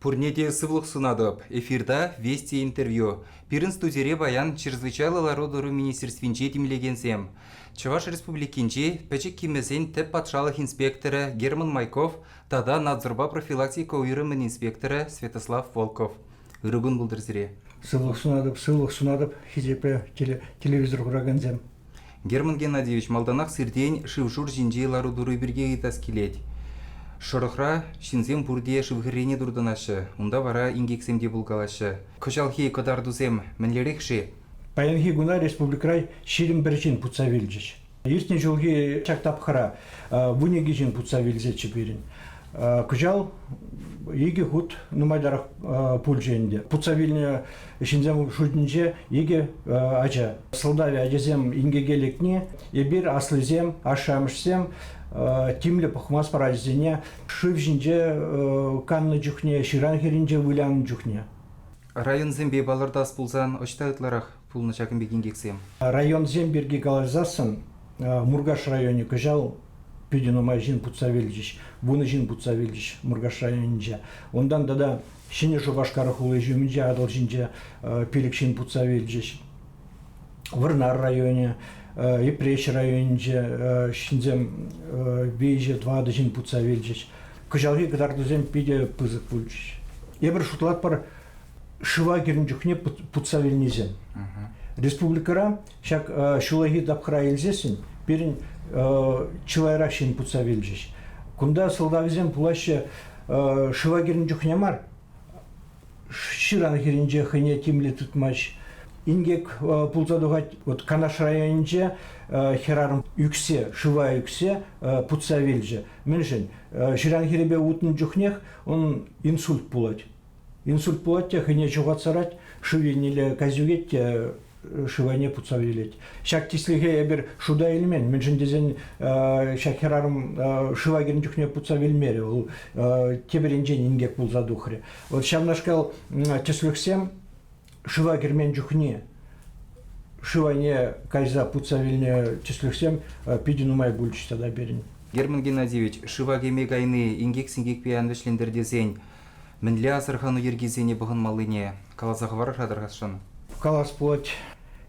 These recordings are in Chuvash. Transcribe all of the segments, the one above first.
Пурне те сывлӑх сунатӑп. Эфирта «Вести интервью». Пирӗн студире паян Чрезвычайлӑ лару-тӑру министерствинче тимлекенсем. Чӑваш Республикинчи пӗчӗк кимӗсен тӗп патшалӑх инспекторӗ Герман Майков тата надзорпа профилактика уйрӑмӗн инспекторӗ Святослав Волков. Ырӑ кун пултӑр сире. Сывлӑх сунатӑп, сывлӑх сунатӑп, хисеплӗ телевизор куракансем. Герман Геннадьевич, малтанах сиртен шыв-шур ҫинчи лару-тӑру пирки ыйтас килет. Шӑрӑхра ҫынсем пурте шыв хӗррине туртӑнаҫҫӗ, унта вара инкексем те пулкалаҫҫӗ. Кӑҫалхи кӑтартусем мӗнлерех-ши? Паянхи куна республикӑра 21 ҫын путса вилчӗҫ. Иртнӗ ҫулхи ҫак тапхӑра 12 ҫын путса вилсеччӗ пирӗн. Кӑҫал икӗ хут нумайтарах пулчӗ ӗнтӗ. Путса вилнӗ ҫынсем шутӗнче икӗ ача. Сӑлтавӗ ачасем инкеке лекни. Эпир, аслисем, ашшӗ-амӑшсем тимлӗ пӑхмастпӑр ачасене шыв ҫинче каннӑ чухне, ҫыран хӗрринче вылянӑ чухне. Районсемпе палӑртас пулсан ӑҫта ытларах пулнӑ ҫакӑн пек инкексем? Районсем пирки калаҫсассӑн Муркаш районӗ кӑҫал питӗ нумай ҫын путса вилчӗҫ. Вунӑ ҫын путса вилчӗҫ Муркаш районӗнче. Унтан тата Ҫӗнӗ Шупашкар хули ҫумӗнче Атӑл ҫинче пилӗк ҫын путса вилчӗҫ. Вӑрнар районӗ, Йӗпреҫ районӗнче ҫынсем виҫӗ, тӑватӑ ҫын путса вилчӗҫ. Кӑҫалхи кӑтартусем питӗ пысӑк пулчӗҫ. Эпир шутлатпӑр, шыва кӗрнӗ чухне путса вилнисем. Республикӑра ҫак ҫуллахи тапхӑра илсессӗн пирӗн чылайрах ҫын путса вилчӗҫ. Кунта сӑлтавӗсем пулаҫҫӗ шыва кӗрнӗ чухне мар, ҫыран хӗрринче хӑйне тимлӗ тытмасть. Инкек пулса тухать. Вот Канаш районӗнче хӗрарӑм ӳксе, шыва ӳксе путса вилчӗ. Мӗншӗн? Ҫыран хӗррипе утнӑ чухнех ун инсульт пулать. Инсульт пулать те хӑйне ҫухатсарать, шыв еннелле кайса ӳкет те шыв айне путса вилет. Ҫак тислӗхе эпир шута илмен, мӗншӗн тесен ҫак хӗрарӑм шыва кӗнӗ чухне путса вилмерӗ, вӑл тепӗр енчен инкек пулса тухрӗ. Вот ҫавнашкал тӗслӗхсем шыва кӗрмен чухне шыв айне кайса путса вилнӗ тӗслӗхсем питӗ нумай пулчӗҫ тата пирӗн. Герман Геннадьевич, шыва кӗме кайни инкек-синкекпе ан вӗҫлентӗр тесен мӗнле асӑрхану йӗркисене пӑхӑнмаллине каласа хӑварӑр-ха тархасшӑн. Калас пулать,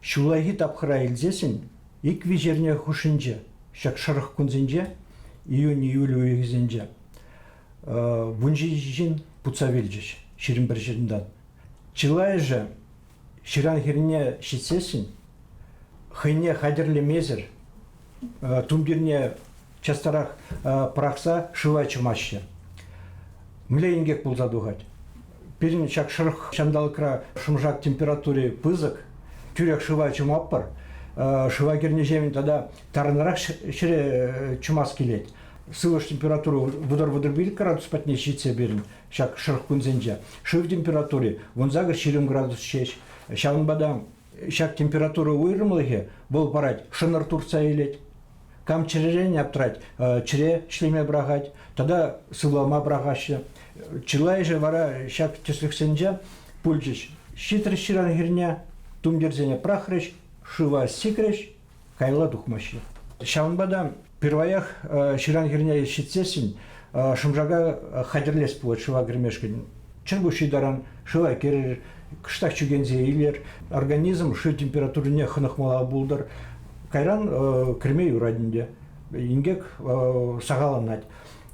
ҫуллахи тапхӑра илсессӗн ик-виҫ эрне хушшинче, ҫак шӑрӑх кунсенче, июнь-июль уйӑхӗсенче, 17 ҫын путса вилчӗҫ 21 ҫынтан. Чылайӑшӗ ҫыран хӗррине ҫитсессӗн хӑйне хатӗрлемесӗр тумтирне частарах пӑрахса шыва чӑмаҫҫӗ. Мӗнле инкек пулса тухать? Пирӗн ҫак шӑрӑх ҫанталӑкра шӑмшак температури пысӑк, тӳрех шыва чӑматпӑр. Шыва кӗрнӗҫемӗн тата тарӑнрах ҫӗре чӑмас килет. Сывлӑш температури вӑтӑр-вӑтӑр пилӗк градус патне ҫитсе пирӗн ҫак шӑрӑх кунсенче. Шыв температури 18-20 градус ҫеҫ. Ҫавӑнпа та ҫак температура уйрӑмлӑхӗ вӑл парать, шӑнӑр туртса илет. Кам чӗререн аптрать, чӗре ӗҫлеме пӑрахать тата сывлама пӑрахаҫҫӗ. Чылайӑшӗ вара ҫак тӗслӗхсенче пулчӗҫ. Ҫитрӗҫ ҫыран хӗрне, тумтирсене пӑрахрӗҫ, шыва сикрӗҫ, каялла тухмаҫҫӗ. Ҫавӑнпа та пирваях ҫыран хӗрне ҫитсессӗн шӑмшака хатӗрлес пулать шыва кӗрмешкӗн. Чӗркуҫҫи таран шыва кӗрӗр, кӑштах чӳкенсе илер. Организм шыв температурине хӑнӑхмалла пултӑр. Кайран кӗрме юрать ӗнтӗ. Инкек сахалланать.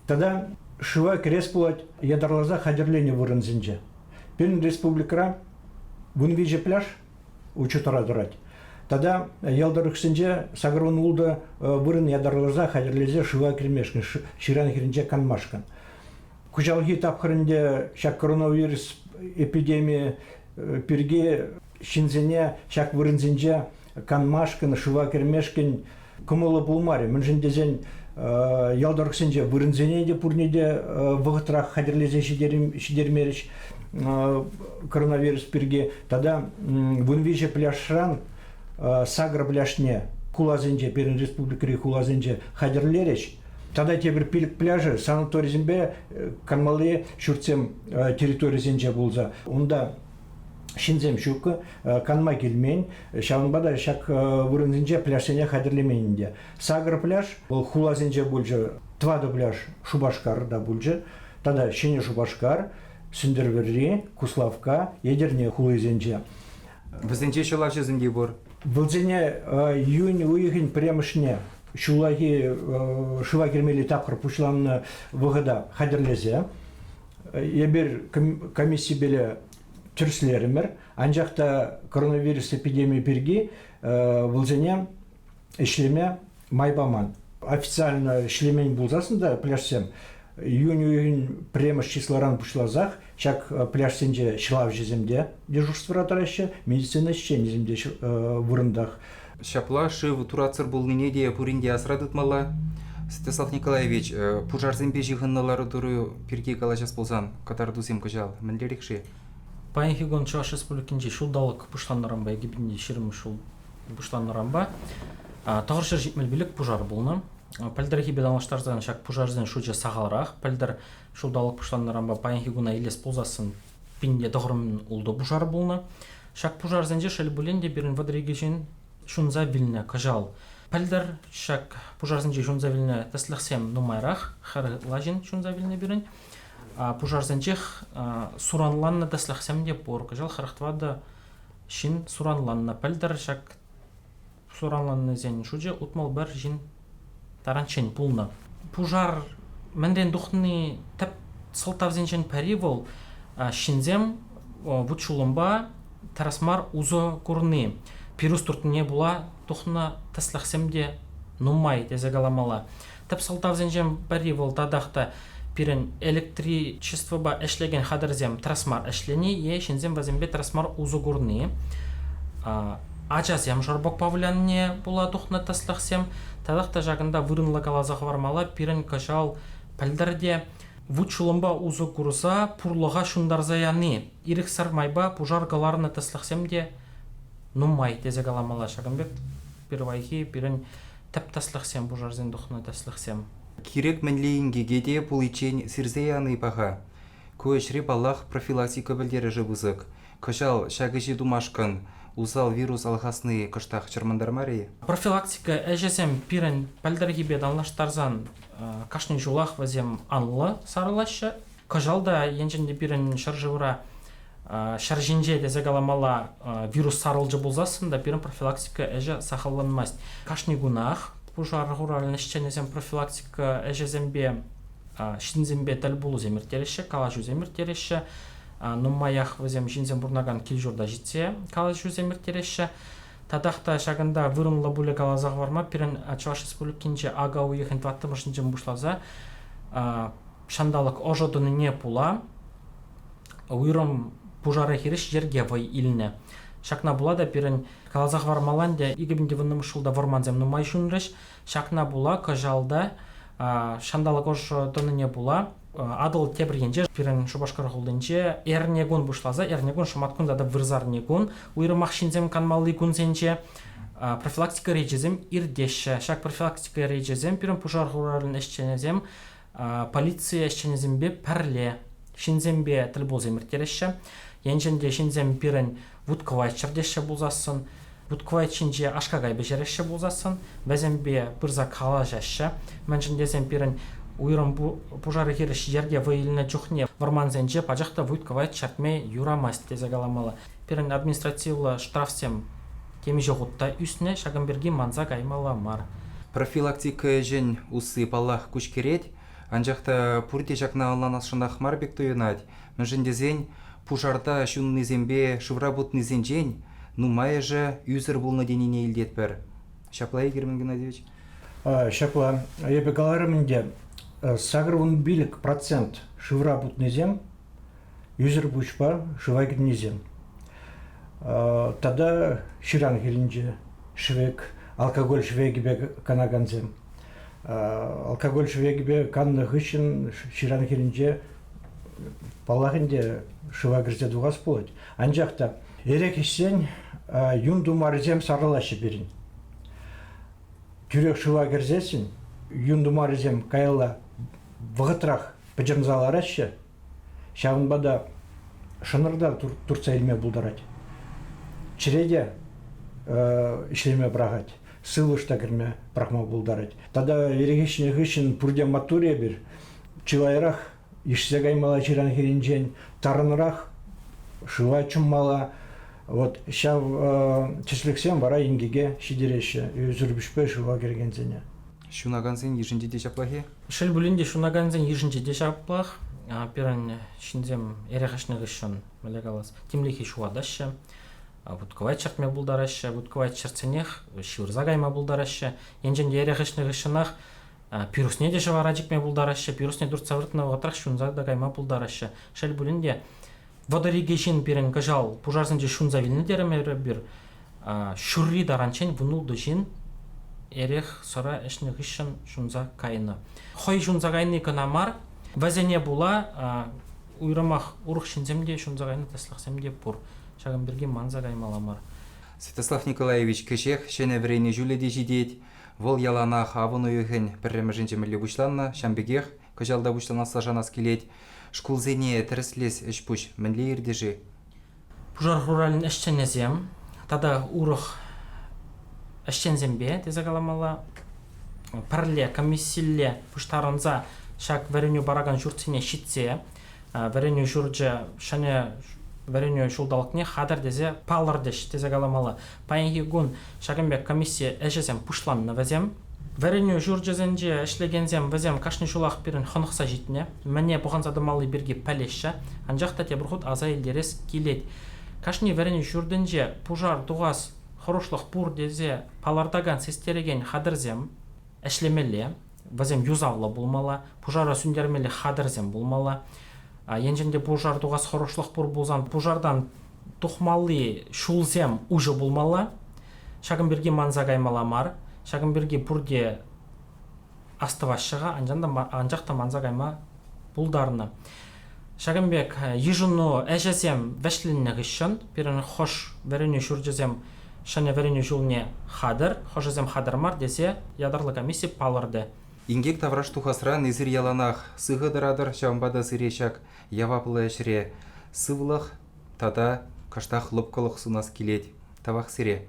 Тата шыва кӗрес пулать ятарласа хатӗрленӗ вырӑнсенче. Пирӗн республикӑра 13 пляж учетра тӑрать. Тата ял тӑрӑхсенче 86 вырӑн ятарласа хатӗрлесе шыва кӗрмешкӗн, ҫыран хӗрринче канмашкӑн. Кӑҫалхи тапхӑрӗнче ҫак коронавирус эпидемийӗ пирки ҫынсене ҫак вырӑнсенче канмашкӑн, шыва кӗрмешкӗн кӑмӑллӑ пулмарӗ. Мӗншӗн тесен ял тӑрӑхсенче вырӑнсене те пурне те вӑхӑтрах хатӗрлесе ҫитермерӗҫ коронавирус пирки. Тата 13 пляжран сакӑр пляжне хуласенче, пирӗн республикӑри хуласенче хатӗрлерӗҫ. Тата тепӗр пилӗк пляжӗ санаторисемпе канмалли ҫуртсем территорисенче пулса унта ҫынсем ҫуккӑ, канма килмен. Ҫавӑнпа та ҫак вырӑнсенче пляжсене хатӗрлемен ӗнтӗ. Сакӑр пляж вӑл хуласенче пулчӗ, тӑватӑ пляж Шупашкарта пулчӗ, тата Ҫӗнӗ Шупашкар, Сӗнтӗрвӑрри, Куславкка, Етӗрне хулисенче. Вӗсенче ҫӑлавҫӑсем те пур. Вӗсене июнь уйӑхӗн пӗрремӗшне ҫуллахи шыва кӗрмелли тапхӑр пуҫланнӑ вӑхӑта хатӗрлесе эпир комиссипеле тӗрӗслерӗмӗр. Анчах та коронавирус эпидемийӗ пирки вӗсене ӗҫлеме май паман. Официально ӗҫлемен пулсассӑн та пляжсем июнь уйӑхӗн пӗрремӗш числаран пуҫласах ҫак пляжсенче ҫӑлавҫӑсем те дежурствӑра тӑраҫҫӗ, медицина ӗҫченӗсем те вырӑнтах. Ҫапла шыв туратсӑр пулнине те пурин те асра тытмалла. Святослав Николаевич, пушарсемпе ҫыхӑннӑ лару-тӑру пирки калаҫас пулсан кӑтартусем кӑҫал мӗнлерех-ши? Паянхи кун Чӑваш Республикинчи ҫулталӑк пуҫланнӑранпа 2020 ҫул пуҫланнӑранпа 975 пушар пулнӑ. Пӗлтӗрхипе танлаштарсан ҫак пушарсен шучӗ сахалрах. Пӗлтӗр ҫулталӑк пуҫланнӑранпа паянхи куна илес пулсассӑн 1096 пушар пулнӑ. Ҫак пушарсенче шел пулин те пирӗн 32 ҫын ҫунса вилнӗ кӑҫал. Пӗлтӗр ҫак пушарсенче ҫунса вилнӗ тӗслӗхсем нумайрах, 40 ытла ҫын ҫунса вилнӗ пирӗн. Пушарсенчех суранланнӑ тӗслӗхсем те пур. Кӑҫал 44 ҫын суранланнӑ. Пӗлтӗр ҫак суранланнисен шучӗ 61 ҫын таранччен пулнӑ. Пушар мӗнрен тухни тӗп сӑлтавсенчен пӗри вӑл ҫынсем вут-ҫулӑмпа тӗрӗс мар усӑ курни. Пирус туртнине пула тухнӑ тӗслӗхсем те нумай тесе каламалла. Тӗп сӑлтавсенчен пӗри вӑл татах та пирӗн электричествӑпа ӗҫлекен хатӗрсем тӗрӗс мар ӗҫлени е ҫынсем вӗсемпе тӗрӗс мар усӑ курни. Ачасем шӑрпӑкпа вылянине пула тухнӑ тӗслӗхсем. Татах та ҫакӑнта вырӑнлӑ каласа хӑвармалла, пирӗн кӑҫал пӗлтӗр те вут-ҫулӑмпа усӑ курса пурлӑха ҫунтарса яни, ирӗксӗр майпа пушар кӑларнӑ тӗслӗхсем те нумай тесе каламалла. Ҫакӑн пек пирвайхи пирӗн тӗп тӗслӗхсем, пушарсен тухнӑ тӗслӗхсем. Кирек мӗнле инкеке те пуличчен сирсе яни паха. Ку ӗҫре, паллах, профилактика пӗлтерӗшӗ пысӑк. Кӑҫал ҫак ӗҫе тумашкӑн усал вирус алхасни кӑштах чӑрмантармарӗ-и? Профилактика ӗҫӗсем пирӗн пӗлтӗрхипе танлаштарсан кашни ҫулах вӗсем анлӑ сарӑлаҫҫӗ. Кӑҫал та енчен те пирӗн ҫӗршывра ҫӗр ҫинче тесе каламалла вирус сарӑлчӗ пулсассӑн та пирӗн профилактика ӗҫӗ сахалланмасть. Кашни кунах пушар хуралӗн ӗҫченӗсем профилактика ӗҫӗсемпе ҫынсемпе тӗл пулусем ирттереҫҫӗ, калаҫусем ирттереҫҫӗ. Нумаях вӗсем ҫынсем пурӑнакан кил-ҫурта ҫитсе калаҫусем ирттереҫҫӗ. Татах та ҫакӑнта вырӑнлӑ пулӗ каласа хӑварма пирӗн Чӑваш Республикинче ака уйӑхӗн тӑваттӑмӗшӗнчен пуҫласа ҫанталӑк ӑшӑ тӑнине пула уйрӑм пушара хирӗҫ йӗрке вӑй илнӗ. Ҫакна пула та пирӗн каласа хӑвармалла ӗнтӗ 2010 ҫулта вӑрмансем нумай ҫунрӗҫ. Ҫакна пула кӑҫал та ҫанталӑк ӑшӑ тӑнине пула Атӑл тепӗр енче пирӗн Шупашкар хулинче эрнекун пуҫласа эрнекун, шӑматкун тата вырсарникун уйрӑмах ҫынсем канмалли кунсенче профилактика рейчӗсем иртеҫҫӗ. Ҫак профилактика рейчӗсем пирӗн пушар хуралӗн ӗҫченӗсем полици ӗҫченӗсемпе пӗрле ҫынсемпе тӗл пулусем ирттереҫҫӗ. Енчен те ҫынсем пирӗн вут-кӑвайт чӗртеҫҫӗ пулсассӑн, вут-кӑвайт ҫинче аш-какай пӗҫереҫҫӗ пулсассӑн, вӗсемпе пырса калаҫаҫҫӗ. Мӗншӗн тесен пирӗн уйрӑм пушар хирӗҫ йӗрке вӑй илнӗ чухне вӑрмансенче пачах та вут-кӑвайт чӗртме юрамасть тесе каламалла. Пирӗн административлӑ штрафсем темиҫе хут та ӳснӗ, ҫакӑн пирки манса каймалла мар. Профилактика ӗҫӗн усси, паллах, куҫкӗрет, анчах та пурте ҫакна ӑнланасшӑнах мар пек туйӑнать. Мӗншӗн тесен пушарта ҫуннисемпе шывра путнисенчен нумайӑшӗ ӳсӗр пулнӑ тенине илтетпӗр. Ҫапла-и, Герман Геннадьевич? Ҫапла. Эпӗ каларӑм ӗнтӗ, 85% шывра путнисем ӳсӗр пуҫпа шыва кӗнисем. Тата ҫыран хӗрринче шӗвек, алкоголь шӗвекӗпе канакансем. Алкоголь шӗвекӗпе каннӑ хыҫҫӑн ҫыран хӗрринче, паллах ӗнтӗ, шыва кӗрсе тухас пулать. Анчах та эрех ӗҫсен юн тымарӗсем сарӑлаҫҫӗ пирӗн. Тӳрех шыва кӗрсессӗн юн тымарӗсем каялла вӑхӑтрах пӑчӑрӑнса лараҫҫӗ. Ҫавӑнпа та шӑнӑр та туртса илме пултарать. Чӗре те ӗҫлеме пӑрахать, сывлӑш та кӗрме пӑрахма пултарать. Тата эрех ӗҫнӗ хыҫҫӑн пурте маттур эпир. Чылайрах Ишсе каймалла ҫыран хӗрринчен, тарӑнрах шыва чӑммалла. Вот ҫав тӗслӗхсем вара инкеке ҫитереҫҫӗ ӳсӗрпӗҫпе шыва кӗрекенсене. Ҫунакансен йышӗнче те ҫаплах-и? Шел пулин те, ҫунакансен йышӗнче те ҫаплах. Пирӗн ҫынсем эрех ӗҫнӗ хыҫҫӑн, мӗнле калас, тимлӗхе ҫухатаҫҫӗ. Вут-кӑвайт чӗртме пултараҫҫӗ. Вут-кӑвайт чӗртсенех ҫывӑрса кайма пултараҫҫӗ. Енчен те эрех ӗҫнӗ хыҫҫӑнах пирусне те ҫӑвара чикме пултараҫҫӗ, пирусне туртса выртнӑ вӑхӑтрах ҫунса та кайма пултараҫҫӗ. Шел пулин те, 32 ҫын пирӗн кӑҫал пушарсенче ҫунса вилнӗ терӗмӗр эпир. Ҫурри таранччен 16 ҫын эрех сӑра ӗҫнӗ хыҫҫӑн ҫунса кайнӑ. Хӑй ҫунса кайни кӑна мар, вӗсене пула уйрӑмах урӑх ҫынсем те ҫунса кайнӑ тӗслӗхсем те пур. Ҫакӑн пирки манса каймалла мар. Святослав Николаевич кӗҫех ҫӗнӗ вӗренӳ ҫулӗ те ҫитет. Вӑл яланах авӑн уйӑхӗн пӗрремӗшӗнче мӗнле пуҫланнӑ, ҫавӑн пекех кӑҫал та пуҫланасса шанас килет. Шкулсене тӗрӗслес ӗҫ-пуҫ мӗнле иртӗ-ши? Пушар хуралӗн ӗҫченӗсем тата урӑх ӗҫченсемпе тесе каламалла пӗрле комиссилле пуҫтарӑнса ҫак вӗренӳ паракан ҫуртсене ҫитсе вӗренӳ ҫурчӗ ҫӗнӗ вӗренӳ ҫулталӑкне хатӗр тесе палӑртӗҫ тесе каламалла. Паянхи кун ҫакӑн пек комисси ӗҫӗсем пуҫланнӑ вӗсем. Вӗренӳ ҫурчӗсенче ӗҫлекенсем вӗсем кашни ҫулах пирӗн хӑнӑхса ҫитнӗ, мӗне пӑхӑнса тӑмалли пирки пӗлеҫҫӗ, анчах та тепӗр хут аса илтерес килет. Кашни вӗренӳ ҫуртӗнче пушар тухас хӑрушлӑх пур тесе палӑртакан систерекен хатӗрсем ӗҫлемелле, вӗсем юсавлӑ пулмалла, пушара сӳнтермелли хатӗрсем пулмалла. Енчен те пушар тухас хӑрушлӑх пур пулсан пушартан тухмалли ҫулсем уҫӑ пулмалла. Ҫакӑн пирки манса каймалла мар. Ҫакӑн пирки пурте астӑваҫҫӗ-ха, анчах та манса кайма пултарнӑ. Ҫакӑн пек йышӑну ӗҫӗсем вӗҫленнӗ хыҫҫӑн пирӗн хӑш вӗренӳ ҫурчӗсем ҫӗнӗ вӗренӳ ҫулне хатӗр, хӑшӗсем хатӗр мар тесе ятарлӑ комисси палӑртӗ. Инкек тавраш тухасран эсир яланах сыхӑ тӑратӑр, ҫавӑнпа та сире ҫак яваплӑ ӗҫре сывлӑх тата кӑштах лӑпкӑлӑх сунас килет. Тавах сире.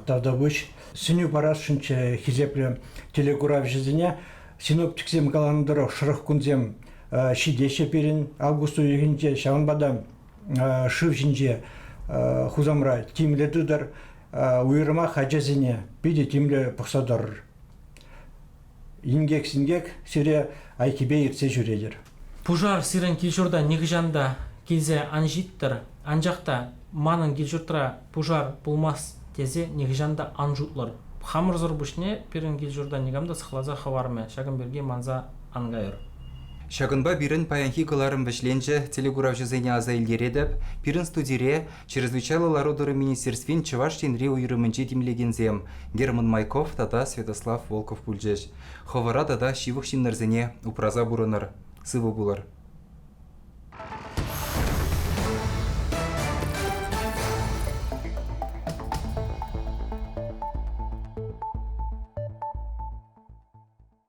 Тавтапуҫ. Сӗнӳ парасшӑнччӗ хисеплӗ телекуравҫӑсене. Синоптиксем каланӑ тӑрӑх шӑрӑх кунсем ҫитеҫҫӗ пирӗн август уйӑхӗнче. Ҫавӑнпа та шыв ҫинче Хусамра тимлӗ тытӑр. Уйрӑмах ачасене питӗ тимлӗ пӑхса тӑрӑр. Инкек-синкек сире айккипе иртсе ҫӳретӗр. Пушар сирӗн кил-ҫурта нихӑҫан та килсе ан ҫиттӗр, анчах та манӑн кил-ҫуртра пушар пулмасть тесе нихӑҫан та ан шутлӑр. Хамӑрсӑр пуҫне пирӗн кил-ҫурта никам та сыхласа хӑвармӗ, ҫакӑн пирки манса ан кайӑр. Ҫакӑнпа пирӗн паянхи кӑларӑм вӗҫленчӗ. Телекуравҫӑсене аса илтеретӗп, пирӗн студире Чрезвычайлӑ лару-тӑру министерствин Чӑваш Енри уйрӑмӗнче тимлекенсем Герман Майков тата Святослав Волков пулчӗҫ. Хӑвӑра тата ҫывӑх ҫыннӑрсене упраса пурӑнӑр. Сывӑ пулӑр.